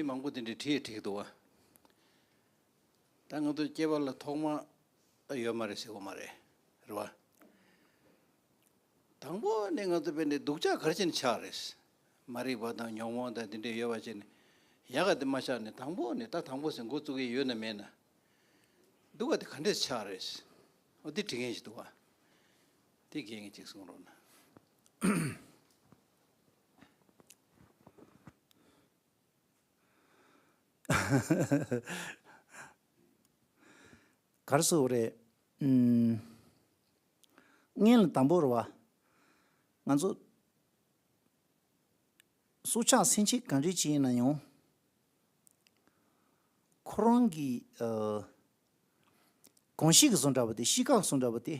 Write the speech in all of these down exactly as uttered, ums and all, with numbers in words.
མང་པོ་དེ་འདྲའི་བྲིས་བྲིས་འདུག་བ། ད་ང་ཚོ་སྐྱེ་བ་ལ་ཐོག་མ་ཡོད་མ་རེད་ཟེར་གོ་མ་རེད། རེད་བ། དང་པོ་ནས་ང་ཚོ་དཔེ་འདི་སྡུག་ཅག་ག་རེ་བྱས་ནས་ཆགས་རེད། མ་རིག་པ་དང་ཉོན་མོངས་དང་དེ་འདྲ་ཡོད་པ་བྱས་ནས་ཡག་ག་དེ་མ་ཆགས་ནས་དང་པོ་ནས་ད་དང་པོ་ཟེར་འགོ་བཙུགས་ཀྱི་ཡོད་ན་མེད་ན། སྡུག་ག་དེ་ག་འདྲས་ཆགས་རེད། འོ་དེ་དྲི་མཁན་ཞིག་འདུག་བ། དེ་རྒན་གྱིས་ཅིག་གསུང་རོགས་གནང་། ག་རེ་ཟེར་དགོས་རེད། ཨུམ། སྔོན་ལ་དང་པོ་རེད་བ། ང་ཚོ་སྲོག་ཆགས་སེམས་ཅན་ག་འདྲ་ཅིག་ཡིན་ན་ཡང་། ཁོ་རང་གི་ཨ། གོམས་གཤིས་ཀྱི་བཟོ་འདྲ་བ་དེ། གཤིས་ཀ་བཟོ་འདྲ་བ་དེ།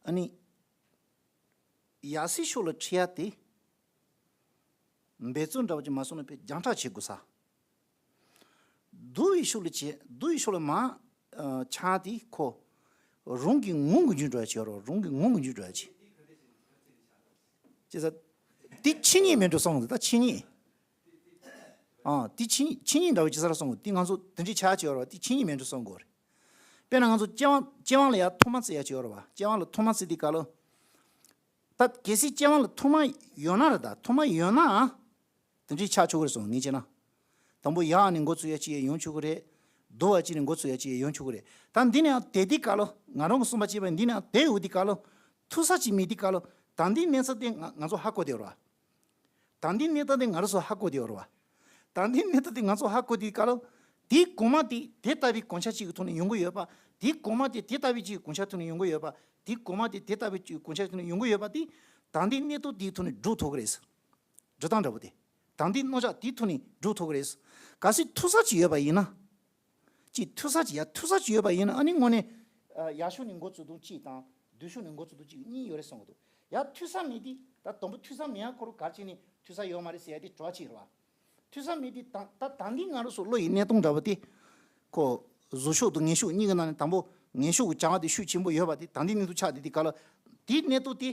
ཨ་ནི། ཡག་སའི་ཕྱོགས་ལ་ཁྲིད་ཡ་དེ། འབད་བརྩོན་འདྲ་བ་ཅིག་མ་སོང་ན་དཔེ་རྒྱང་ཕྲག་བྱེད་དགོས་ས། སྡུག་པའི་ཕྱོགས་ལ་བྱེད། སྡུག་པའི་ཕྱོགས་ལ་མ་ཨ་ཆགས་དེ་ཁོ། རང་གི་ངོ་གི་འཇུག་འགྲོ་ཡ་བྱེད་རོགས། རང་གི་ངོ་གི་འཇུག་འགྲོ་ཡ་བྱེད། ཅེས་ཟེར། དེ་ཆོས་ཉིད་མིན་འགྲོ་སོང་གི། ད་ཆོས་ཉིད། ཨ། དེ་ཆོས་ཆོས་ཉིད་འདྲ་བོ་ཅི་ཟེར་སོང་གི། དེ་ང་ཚོ་དེ་འདྲའི་ཆ་ཅིག་ཡོད་རེད་བ། དེ་ཆོས་ཉིད་མིན་འགྲོ་སོང་གི་རེད། དཔེར་ན་ང་ཚོ་སྐྱེ་བ་སྐྱེ་བ་ལ་ཡ་ཐོག་མ་བརྩི་ཡ་ཅིག་ཡོད་རེད་བ། སྐྱེ་བ་ལ་ཐོག་མ་བརྩི་དུས་སྐབས་ལ། ད་གལ་སྲིད་སྐྱེ་བ་ལ་ཐོག་མ་ཡོད་ན་རེད། ད་ཐོག་མ་ཡོད་ན། དེ་འདྲའི་ཆགས་ཆོག་གི་རེད་སོང་ངས་བྱས་ན། དང་པོ་ཡག་ནས་འགོ་བཙུགས་ཡ་ཅིག་ཡང་ཡོང་ཆོག་གི་རེད། སྡུག་པ་ཅིག་ནས་འགོ་བཙུགས་ཡ་ཅིག་ཡང་ཡོང་ཆོག་གི་རེད། ད་འདི་ནས་ཡང་དེ་དུས་སྐབས་ལ་ང་རང་གི་གསུངས་པ་བྱས་པ་འདི་ནས་ཡང་དེ་ཡོད་དུས་སྐབས་ལ། ཐུག་ས་ཅིག་མེད་དུས་སྐབས་ལ། ད་འདི་གནས་ཚུལ་དེ་ང་ང་ཚོ་ཧ་གོ་བསྡད་ཡོད་རེད་བ། ད་འདི་གནས་སྟངས་དེ་ང་རང་ཚོ་ཧ་གོ་བསྡད་ཡོད་རེད་བ། ད་འདི་གནས་སྟངས་དེ་ང་ཚོ་ཧ་གོ་དུས་སྐབས་ལ། དེའི་གོང་མ་དེ་དེ་ལྟ་བུའི་གོམས་ཤ་གཅིག་གི་ཐོག་ནས་ཡོང་གི་ཡོད་པ། དེའི་གོང་མ་དེ་དེ་ལྟ་བུའི་གཅིག་གི་གོམས་ཤ་ཐོག་ནས་ཡོང་གི་ཡོད་པ། དེའི་གོང་མ་དེ་དེ་ལྟ་བུའི་གཅིག་གི་གོམས་ཤ་ཐོག་ནས་ཡོང་གི་ཡོད་པ་དེ། ད་འདི་གནས་སྟངས་དེའི་ཐོག་ནས་སྒྲུག་ཐུབ་ཀྱི་རེད། འགྲོ་སྟངས་འདྲ་པོ་དེ། ད་འདི་རྣོ་ལྕགས་དེའི་ཐོག་ནས་སྒྲུག་ཐུབ་ཀྱི་རེད། གལ་སྲིད་ཐུག་ས་ཅིག་ཡོད་པ་ཡིན་ན། ཅིག་ཐུག་ས་ཅིག་ཡ་ཐུག་ས་ཅིག་ཡོད་པ་ཡིན་ན། ཨ་ནི་དངོས་གནས། ཨ། ཡག་ཕྱོགས་ནས་འགོ་བཙུགས་དུས་གཅིག་དང་། སྡུག་ཕྱོགས་ནས་འགོ་བཙུགས་དུས་གཅིག་གཉིས་ཡོད་རེད་གསུང་གི་འདུག། ཡ་ཐུག་ས་མེད་དུས། ད་དང་པོ་ཐུག་ས་མེད་ཡ་ཁོ་རང་ག་རེ་བྱས་ནས་ཐུག་ས་ཡོད་མ་རེད་ཟེར་ཡ་དེ་གྲོགས་ཅིག་རེད་བ། ཐུག་ས་མེད་དུས་ད་ད་ད་འདི་ང་རང་ཚོ་བློ་ཡི་གནས་སྟངས་འདྲ་པོ་དེ། ཁོ། གཟུགས་ཕྱོགས་དང་ངན་ཕྱོགས་གཉིས་ཀྱི་ནང་ནས་དང་པོ་ངན་ཕྱོགས་ཀྱི་བྱ་བ་དེ་ཤུགས་ཆེན་པོ་ཡོད་པ་དེ། ད་འདི་གནས་ཚུལ་ཆགས་དེ་དེ་ག་ལ། དེའི་གནས་སྟངས་དེ།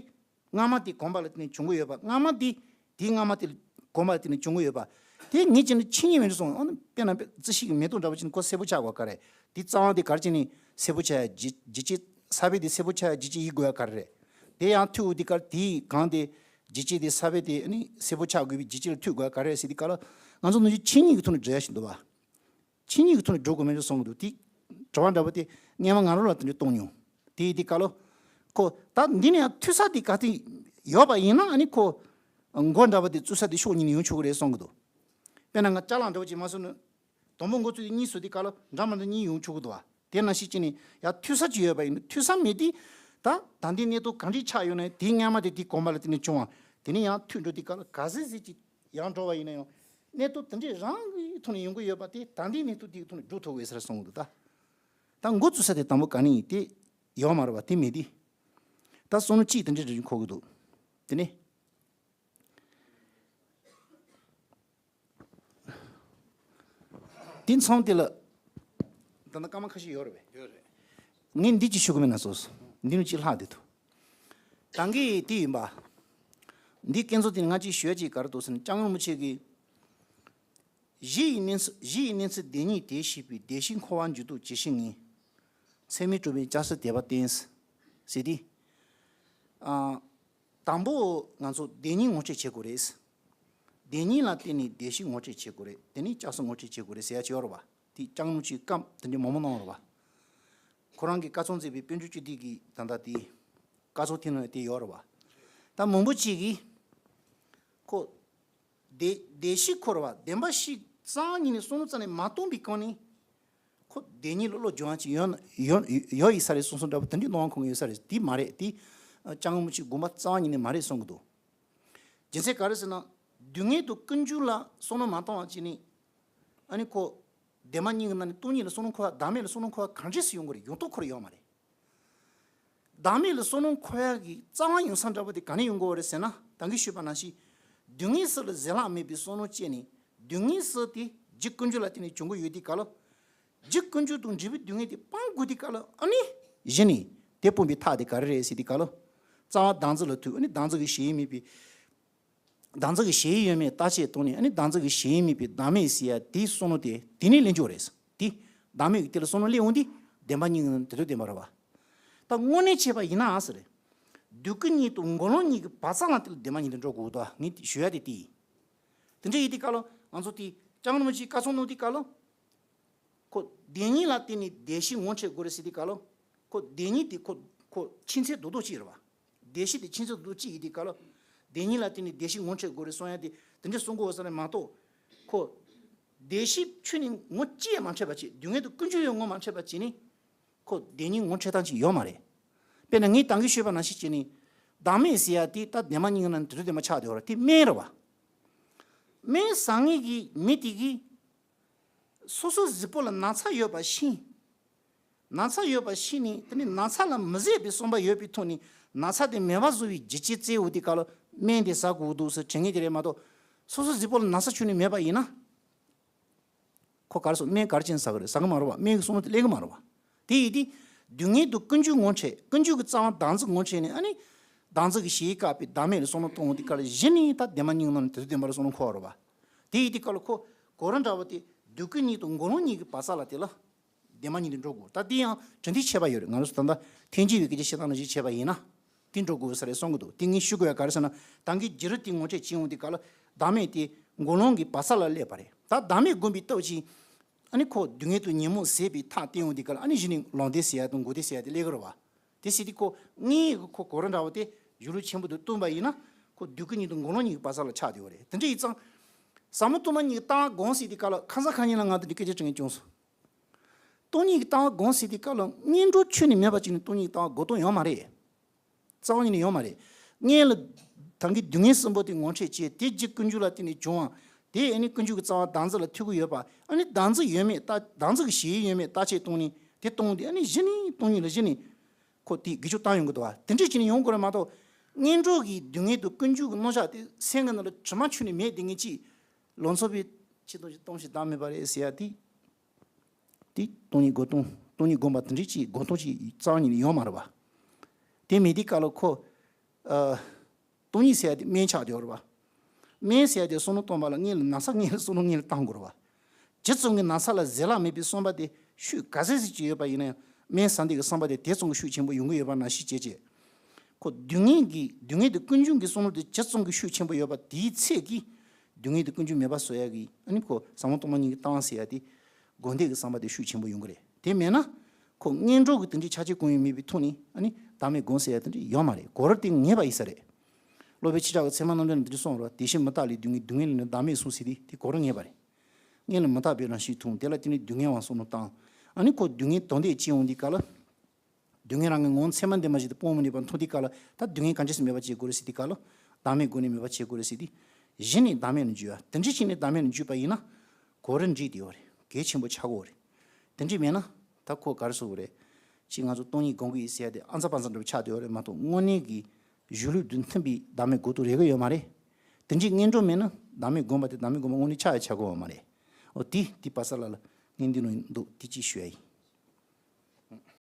སྔ་མ་དེ་གོམས་པ་ལ་བརྟེན་ནས་བྱུང་གི་ཡོད་པ། སྔ་མ་དེ་དེའི་སྔ་མ་དེ་གོམས་པ་ལ་བརྟེན་ནས་བྱུང་གི་ཡོད་པ། དེ་ངས་བྱས་ན་ཆོས་ཉིད་མིན་འགྲོ་སོང་། ཨ་ནི་དཔེར་ན་དཔེ་རྩི་ཤིང་གི་མེ་ཏོག་འདྲ་པོ་ཅིག་ནི་ཁོ་སེར་པོ་ཆགས་དགོས་ག་རེ། དེ་རྩ་བ་དེ་ག་རེ་བྱས་ནས་སེར་པོ་ཆགས་ཡ། ལྗིད་ལྗིད་ཆེ་ས་བོན་དེ་སེར་པོ་ཆགས་ཡ་ལྗིད་ཆེ་ཡིན་དགོས་ཡ་ག་རེ་རེད། དེ་ཡང་མཐུད་དགོས་དུས་སྐབས་ལ་དེའི་གང་དེ་ལྗིད་ཆེ་དེ་ས་བོན་དེ་ཨ་ནི་སེར་པོ་ཆགས་དགོས་པའི་ལྗིད་ཆེ་ལ་མཐུད་དགོས་ཡ་ག་རེ་རེད་ཟེར་དུས་སྐབས་ལ། ང་ཚོ་ནང་བཞིན་ཆོས་ཉིད་ཀྱི་ཐོག་ནས་འགྲོ་ཡ་ཞིག་འདུག་བ། ཆོས་ཉིད་ཀྱི་ཐོག་ནས་འགྲོ་དགོས་མིན་འགྲོ་སོང་གི་འདུག། དེ་དྲི་བ་འདྲ་པོ་དེ་སྔོན་མ་ང་རང་ལ་དེ་འདྲ་གཏོང་མྱོང་། དེ་ཡིན་དུས་སྐབས་ལ། ཁོ་ད་འདི་ནས་ཡང་ཐུག་ས་དེ་ག་དེ་ཡོད་པ་ཡིན་ན། ཨ་ནི་ཁོ་འགོ་འདྲ་པོ་དེ་བཙུགས་ས་དེ་ཕྱོགས་གཉིས་ནས་ཡོང་ཆོག་གི་རེད་གསུང་གི་འདུག། དཔེར་ན་ང་ཅ་ལག་འདྲ་པོ་ཅིག་མ་བཟོས་ན། དང་པོ་འགོ་བཙུགས་དེ་གཉིས་བཟོས་དུས་སྐབས་ལ་འདྲ་མི་འདྲ་གཉིས་ཡོང་ཆོག་གི་འདུག་བ། དེ་ནང་བཞིན་བྱས་ནས་ཡང་ཐུག་ས་ཅིག་ཡོད་པ་ཡིན་ན། ཐུག་ས་མེད་དུས། ད་ད་འདི་གནས་སྟངས་ག་འདྲ་ཆགས་ཡོད་ན། དེའི་སྔ་མ་དེ་དེའི་གོམས་པ་ལ་བརྟེན་ནས་བྱུང་བ། དེ་ནས་ཡང་མཐུད་འགྲོ་དུས་སྐབས་ལ་ག་ཚོད་ཙམ་ཅིག་ཡར་འགྲོ་བ་ཡིན་ན་ཡང་། གནས་སྟངས་དེ་འདྲའི་རང་གི་ཐོག་ནས་ཡོང་གི་ཡོད་པ་དེ་ད་འདི་གནས་སྟངས་དེའི་ཐོག་ནས་སྒྲུག་ཐུབ་ཀྱི་ཡོད་ས་རེད་གསུང་གི་འདུག། ད་ད་འགོ་བཙུགས་ས་དེ་དང་པོ་ག་ནས་ཡིན། དེ་ཡོད་མ་རེད་བ། དེ་མེད་དུས། ད་བསམ་བློ་གཅིག་དེ་འདྲའི་འདྲ་ཞིག་འཁོར་གི་འདུག། དེ་ནས། དེ་མཚམས་དེ་ལ། ད་ལྟ་སྐར་མ་ཁ་ཤས་ཡོད་རེད་པས། ཡོད་རེད། ངས་འདི་གཅིག་ཞུ་གི་མེད་ན་སོ་སོ། འདི་ནས་གཅིག་ལྷག་བསྡད་འདུག། ད་གིན་དེ་ཡིན་པ། འདི་སྐད་ཚོ་དེ་ནས་ང་གཅིག་ཞུ་ཡ་གཅིག་ག་རེ་འདུག་ཟེར་ན། སྐྱབས་མགོན་རིན་པོ་ཆེ་གིས། གཞི་ཡི་གནས་ཚུལ། གཞི་ཡི་གནས་ཚུལ་བདེན་གཉིས་དེ་ཤེས་པའི། བདེ་གཤེགས་འཁོར་བ་འཇུག་ལྡོག་ཇི་ཞིག་ངེས། ཚད་མས་གྲུབ་པའི་སྐྱབས་སུ་དད་པ་བསྟེན། ཟེར་ཏེ། ཨ། དང་པོ་ང་ཚོ་བདེན་གཉིས་ངོ་སྤྲོད་བྱེད་དགོས་རེད། བདེན་གཉིས་ལ་བརྟེན་ནས་བདེ་གཤེགས་ངོ་སྤྲོད་བྱེད་དགོས་རེད། དེ་ནས་སྐྱབས་སུ་ངོ་སྤྲོད་བྱེད་དགོས་རེད་ཟེར་ཡ་ཅིག་ཡོད་རེད་བ། དེ་སྐྱབས་མགོན་རིན་པོ་ཆེའི་བཀའ་དེ་འདྲ་མང་པོ་གནང་ཡོད་རེད་བ། ཁོ་རང་གིས་བཀའ་ཚོགས་བརྩིགས་པའི་དཔལ་འབྱོར་སྤྱི་དེ་གི་ད་ལྟ་དེ་བཀའ་ཚོགས་དེ་ནང་དེ་ཡོད་རེད་བ། ད་མང་པོ་ཅིག་གིས་ཁོ། བདེ་བདེ་གཤེགས་འཁོར་བ་བདེན་པ་བཞི་རྩ་བ་ཉིད་ནས་བསམ་བློ་རྩ་ནས་མ་གཏོང་བའི་སྒང་ནས། ཁོ་བདེན་གཉིས་ལ་བློ་སྦྱོང་ཡ་ཅིག་ཡོད་ཡོད་ཡོད་ཡིན་ས་རེད་གསུངས་གསུངས་འདྲ་པོ་དེ་འདྲའི་གནང་བ་ཁོང་གིས་ཡོད་ས་རེད། དེ་མ་རེད། དེ་སྐྱབས་མགོན་རིན་པོ་ཆེའི་དགོངས་པ་རྩ་བ་ཉིད་ནས་མ་རེད་གསུང་གི་འདུག། རྒྱུ་མཚན་ག་རེ་ཟེར་ན། སྡུག་བསྔལ་དང་ཀུན་འབྱུང་ལ་བསམ་བློ་མ་གཏོང་བ་བྱས་ནས། ཨ་ནི་ཁོ། བདེན་པ་གཉིས་ཀྱི་ནང་ནས་སྟོང་ཉིད་ལ་བསམ་བློ་འཁོར་བ། བདག་མེད་ལ་བསམ་བློ་འཁོར་བ་གང་འདྲས་སུ་ཡོང་གི་རེད། ཡོང་ཐབས་ཁོ་རང་ཡོད་མ་རེད། བདག་མེད་ལ་བསམ་བློ་འཁོར་ཡག་གི་རྩ་བ་ཡོང་ས་འདྲ་པོ་དེ་ག་ནས་ཡོང་དགོས་པ་རེད་ཟེར་ན། ད་གིན་ཞུས་པ་ནང་བཞིན། སྡུག་བསྔལ་གསུམ་ལ་ཟད་གླགས་མེད་པའི་བསམ་བློ་བསྐྱེད་ནས། སྡུག་བསྔལ་གསུམ་དེ་རྒྱུ་ཀུན་འབྱུང་ལ་བརྟེན་ནས་བྱུང་གི་ཡོད་དུས་སྐབས་ལ། རྒྱུ་ཀུན་འབྱུང་དང་འབྲས་བུའི་སྡུག་བསྔལ་དེ་སྤང་དགོས་དུས་སྐབས་ལ། ཨ་ནི་གཞི་ནས་དེ་སྤོང་བའི་ཐབས་དེ་ག་རེ་རེད་ཟེར་དུས་སྐབས་ལ། རྩ་བ་བདག་འཛིན་ལ་ཐུག། ཨ་ནི་བདག་འཛིན་གྱི་གཞི་ཡང་མེད་པའི། བདག་འཛིན་གྱི་ཞེན་ཡུལ་ཡོད་མེད་བརྟག་དཔྱད་བཏང་ནས། ཨ་ནི་བདག་འཛིན་གྱི་ཞེན་ཡུལ་མེད་པའི་བདག་མེད་ཟེར་ཡ་དེའི་བསམ་བློ་དེ་དེ་ནས་སླེབས་འགྱོ་རེད། དེ་བདག་མེད་ཀྱི་དེ་ལ་བསམ་བློ་སླེབས་འོང་དུས་བདེན་པ་གཉིས་ཀྱི་ནང་ནས་དེ་ཚོ་བདེན་པ་རེད་བ། ད་དངོས་གནས་བྱས་པ་ཡིན་ན་ཟེར། འདུས་ཁུངས་གཉིས་དང་འགོག་ལམ་གཉིས་ཀྱི་བར་མཚམས་ལ་དེ་ལ་བདེན་པ་གཉིས་དེ་འགྲོ་དགོས་འདུག་ངས་ཞུ་ཡ་དེ་དེ་ཡིན། དེ་འདྲ་ཡིན་དུས་སྐབས་ལ་ང་ཚོ་དེ་སྐྱབས་མགོན་རིན་པོ་ཆེས་བཀའ་གསུང་གནང་དུས་སྐབས་ལ། ཁོ་བདེན་གཉིས་ལ་བརྟེན་ནས་བདེན་བཞི་ངོ་འཕྲོད་དགོས་རེད་ཟེར་དུས་སྐབས་ལ། ཁོ་བདེན་གཉིས་དེ་ཁོ་ཁོ་ཆོས་ཚན་རྡོག་རྡོག་གཅིག་རེད་བ། བདེན་བཞི་དེ་ཆོས་ཚན་རྡོག་རྡོག་གཅིག་ཡིན་དུས་སྐབས་ལ། བདེན་གཉིས་ལ་བརྟེན་ནས་བདེན་བཞི་ངོ་འཕྲོད་དགོས་རེད་གསུང་ཡ་དེ་དེ་འདྲ་གསུང་དགོས་ས་རེད་མ་གཏོགས། ཁོ་བདེན་བཞི་ཁྱོན་ནས་ངོ་གཅིག་ཡང་མ་འཕྲོད་པ་བྱས། སྡུག་བསྔལ་དང་ཀུན་འབྱུང་ཡང་ངོ་མ་འཕྲོད་པ་བྱས་ནས། ཁོ་བདེན་གཉིས་ངོ་འཕྲོད་སྟངས་ཅིག་ཡོད་མ་རེད། དཔེར་ན་ངས་ད་གིན་ཞུས་པ་ནང་བཞིན་བྱས་ནས། བདག་མེད་ཟེར་ཡ་དེ་ད་བདེན་པ་གཉིས་ཀྱི་ནང་ནས་དེ་ཚོ་བདེན་པ་ཆགས་བསྡད་ཡོད་རེད། དེ་སྨན་རེད་བ། སྨན་ཟ་མཁན་གྱི་མི་དེ་གིས་སོ་སོ་གཟུགས་པོ་ལ་ན་ཚ་ཡོད་པ་ཤེས། ན་ཚ་ཡོད་པ་ཤེས་ནས་དེ་ནས་ན་ཚ་ལ་མི་བཟོད་པའི་བསམ་པ་ཡོད་པའི་ཐོག་ནས་ན་ཚ་དེ་མེད་པ་བཟོ་བའི་རྒྱུ་རྐྱེན་བཙལ་འོང་དུས་སྐབས་ལ་སྨན་དེ་ཟ་དགོས་འདུག་ཟེར་དྲན་མཁན་དེ་རེད་མ་གཏོགས། སོ་སོ་གཟུགས་པོ་ལ་ན་ཚ་ཁྱོན་ནས་མེད་པ་ཡིན་ན། ཁོ་ག་རེ་ཟེར། སྨན་ག་རེ་བྱས་ནས་ཟ་གི་རེད། ཟ་གི་མ་རེད་བ། སྨན་གྱི་བསམ་བློ་དེ་སླེབས་གི་མ་རེད་བ། དེ་ཡིན་དུས་སྡུག་བསྔལ་དང་ཀུན་འབྱུང་ངོ་འཕྲོད། ཀུན་འབྱུང་གི་རྩ་བ་བདག་འཛིན་ངོ་འཕྲོད་ནས། ཨ་ནི་བདག་འཛིན་གྱི་ཞེན་ཡུལ་བཀག་པའི་བདག་མེད་ལ་བསམ་བློ་གཏོང་འོང་དུས་སྐབས་ལ་གཞི་ནས་ད་བདེན་པ་གཉིས་ཀྱི་ནང་ནས་དེ་ཚོ་བདེན་པ་ལ་བསམ་བློ་འཁོར་བ་རེད་བ། དེ་ཡིན་དུས་སྐབས་ལ་ཁོ་གོ་རིམ་འདྲ་བོ་དེ་འདུས་ཁུངས་གཉིས་དང་འགོག་ལམ་གཉིས་ཀྱི་བར་མཚམས་ལ་དེ་ལ་བདེན་པ་གཉིས་དེ་འགྲོ་དགོས། ད་དེ་ཡང་གྲུབ་མཐའི་ཁྱད་པར་ཡོད་རེད། ང་རང་ཚོ་ད་ལྟ་ཐལ་འགྱུར་བའི་སྐད་ཆ་བཤད་སྟངས་ནང་བཞིན་བྱས་པ་ཡིན་ན། དེ་འགྲོ་དགོས་ས་རེད་བསམ་གྱི་འདུག་དེ་ངས་ཞུ་དགོས་ཡ་ག་རེ་ཟེར་ན། ད་གིན་བྱུ་རུ་དེ་ངོ་འཕྲོད་བྱེད་འོང་དུས་སྐབས་ལ་བདག་མེད་དེ་འགོག་ལམ་གྱི་བར་མཚམས་ལ་སླེབས་པ་རེད། ད་བདག་མེད་བསྒོམ་པའི་སྟོབས་ཀྱིས། ཨ་ནི་ཁོ་སྡུག་བསྔལ་དང་ཉོན་མོངས་ཟད་པའི་ཐབས་བསྟན་འོང་དུས་སྐབས་ལ། ཨ་ནི་གཞི་ནས་ལམ་བདེ་ཟེར་ཡ་དང་འགོག་བདེ་ཟེར་ཡ་དེ་སླེབས་ཀྱི་རེད་བ། དེ་ཟེར་དུས་ཁོ་སྔོན་གྱི་ཁོ་གོ་རིམ་འདྲ་བོ་དེ་བྱུ་རུ་ཆེན་པོ་དེ་བཏུང་བ་ཡིན་ན། ཁོ་འདུས་ཁུངས་གཉིས་དང་འགོག་ལམ་གཉིས་ཀྱི་བར་མཚམས་ལ་ཆགས་བསྡད་ཡོད་རེད། དེ་འདྲ་ཡིན་ཙང་། ཟབ་མོ་སྟོང་པ་ཉིད་ཀྱི་ལྟ་བ་སྒོམ་ཟེར་དུས་སྐབས་ལ་ཁ་སང་ཁ་ཉིན་ལ་ང་དང་འདི་སྐད་ཆ་དྲི་མཁན་བྱུང་སོང་། སྟོང་ཉིད་ཀྱི་ལྟ་བ་སྒོམ་ཟེར་དུས་སྐབས་ལ་གཉེན་གྲོགས་ཁྱོན་ནས་མེད་པ་ཅིག་ནས་སྟོང་ཉིད་ཀྱི་ལྟ་བ་སྒོམ་སྟངས་ཡོད་མ་རེད། རྩ་བ་ཉིད་ནས་ཡོད་མ་རེད། སྔོན་ལ་ད་གིན་སྡུག་བསྔལ་གསུམ་པོ་དེ་ངོ་འཕྲོད་བྱས། དེ་རྗེས་ཀུན་འབྱུང་ལ་བརྟེན་ནས་བྱུང་བ། དེ་ཨ་ནི་ཀུན་འབྱུང་གི་རྩ་བ་བདག་འཛིན་ལ་ཐུག་གི་ཡོད་པ། ཨ་ནི་བདག་འཛིན་ཡོད་མེད་བརྟག་བདག་འཛིན་གྱི་ཞེན་ཡུལ་ཡོད་མེད་བརྟག་དཔྱད་བཏང་ནས་དེ་སྟོང་དེ། ཨ་ནི་གཞི་ནས་སྟོང་ཉིད་ལ་གཞི་ནས་ཁོ་དེ་དགེ་སྦྱོར་བཏང་ཡོང་གི་འདུག་བ། དེ་འདྲ་བྱས་ནས་ཡོང་དགོས་རེད་མ་གཏོགས། གཉེན་གྲོགས་ཀྱི་སྡུག་བསྔལ་དང་ཀུན་འབྱུང་གི་རྣམ་གཞག་དེ་སེམས་ཀྱི་ནང་ལ་དྲི་མ་ཁྱོན་ནས་མེད་བསྡད་མཁན་གཅིག་ལམ་སང་ཕར་ཕྱི་སྟོང་ཞིག་སྟོང་ཞིག་བདག་མེད་པ་རེད་ཟེར་ཡ་དེ། དེ་སྟོང་ཉིད་སྒོམ་སྟངས། སྟོང་ཉིད་སྒོམ་པ་དེ་འདྲ་ཅིག་སྒོམ་སྟངས་ཅིག་རྩ་བ་ཉིད་ནས་ཡོད་མ་རེད་བ། དེ་མེད་དུས་སྐབས་ལ་ཁོ། ཨ། སྟོང་ཉིད་ཟེར་ཡ་དེ་སྨན་ཆགས་བསྡད་ཡོད་རེད་བ། སྨན་ཟེར་ཡ་དེ་བསམ་བློ་གཏོང་བ་ལ་སྔོན་ལ་ན་ཚ་སྔོན་ལ་བསམ་བློ་སྔོན་ལ་བཏང་དགོས་རེད་བ། ཇི་ཙམ་གྱི་ན་ཚ་ལ་བཟོད་གླགས་མེད་པའི་བསམ་པ་དེ་ཤུགས་ག་ཚད་ཅིག་ཡོད་པ་ཡིན་ན་ཡང་། སྨན་ཟ་འདོད་ཀྱི་བསམ་པ་དེ་དེ་ཙམ་གྱི་ཤུགས་ཆེན་པོ་ཡོང་གི་ཡོད་པ་ནང་བཞིན་བྱས་བྱས། ཁོ་སྡུག་བསྔལ་གྱི་སྡུག་བསྔལ་དང་ཀུན་འབྱུང་གི་བསམ་བློ་དེ་ཇི་ཙམ་གྱི་ཤུགས་ཆེན་པོ་ཡོད་པ་དེའི་ཚད་ཀྱིས་སྡུག་བསྔལ་དང་ཀུན་འབྱུང་མེད་པ་བཟོ་ཡ་གི། ཨ་ནི་ཁོ་ཟབ་མོ་སྟོང་པ་ཉིད་ཀྱི་ལྟ་བ་ཟེར་ཡ་དེ་སྒོམ་འདོད་ཀྱི་བསམ་པ་དེ་ཤུགས་ཆེན་པོ་ཡོང་གི་རེད། དེ་མེད་ན་ཁོ་གཉེན་གྲོགས་ཀྱི་དེ་འདྲའི་ཆ་རྐྱེན་ཀུན་ཡང་མེད་པའི་ཐོག་ནས། ཨ་ནི་བདག་མེད་སྒོམ་ཟེར་ཡ་དེ་འདྲ་ཡོད་མ་རེད། གོ་རིམ་དེ་ངེས་པ་ཡིན་ས་རེད། སློབ་དཔོན་ཆོས་གྲགས་ཀྱི་ཚད་མ་རྣམ་འགྲེལ་ནང་འདི་འདྲ་གསུངས་རེད་བ། དེ་བཞིན་མུ་སྟེགས་ལས་སྡུག་བསྔལ། སྡུག་བསྔལ་ལས་ནི་བདག་མེད་གསུངས་ཟེར་དུས། དེ་གོ་རིམ་ངེས་པ་རེད། སྔོན་ལ་མུ་སྟེགས་པའི་རང་བཞིན་མཐོང་། དེ་ལ་བརྟེན་ནས་སྡུག་བསྔལ་བ་བསམ་བློ་བཏང་། ཨ་ནི་ཁོ་སྡུག་བསྔལ་དོན་དེ་ཅི་ཡོང་དུས་སྐབས་ལ། སྡུག་བསྔལ་རང་གི་ངོ་བོ་མཚན་མ་འདས་མ་བཞིན་དུ་སྤང་བར་ནུས་པ་མཐོང་དུས་སྐབས་ལ། ད་སྡུག་བསྔལ་གང་ཅི་ཟིག་མེད་པ་བྱེད་དགོས་རེད་ཟེར་དུས་སྐབས་ལ། བདག་མེད་སྒོམ་ནས་མེད་པ་བྱེད་དགོས་རེད་ཟེར་དུས། གཞི་ནས་བདག་མེད་ལ་འཇུག་པ། དེ་འདྲ་བྱས་ནས་བདག་མེད་ལ་འཇུག་པ་ཡིན་ན། གོ་རིམ་འགྲིག་བསྡད་ཡོད་རེད། གལ་ཆེན་པོ་ཆགས་ཀྱི་ཡོད་རེད། དེ་འདྲ་མེད་ན། ད་ཁོ་ག་རེ་ཟེར་དགོས་རེད། ཅིག་ང་ཚོ་སྟོང་ཉིད་སྒོམ་གྱི་ཡིན་ཟེར་ཡ་དེ་ཨ་ཙ་པ་ཙ་འདྲ་པོ་ཆགས་བསྡད་ཡོད་རེད་མ་གཏོགས། དངོས་གནས་ཀྱི་གཞི་ལུགས་དང་མཐུན་པའི་བདག་མེད་སྒོམ་སྟངས་རེག་གི་ཡོད་མ་རེད། དེ་འདྲའི་གཉེན་གྲོགས་མེད་ན་བདག་མེད་སྒོམ་པ་དེ་བདག་མེད་སྒོམ་པ་དངོས་གནས་ཆགས་ཡ་ཆགས་ཀྱི་ཡོད་མ་རེད། འོ་དེ་དེ་པ་ས་ལ་ལ་ངས་འདི་ནང་འདུག་དེ་ཅིག་ཞུ་ཡ་ཡིན།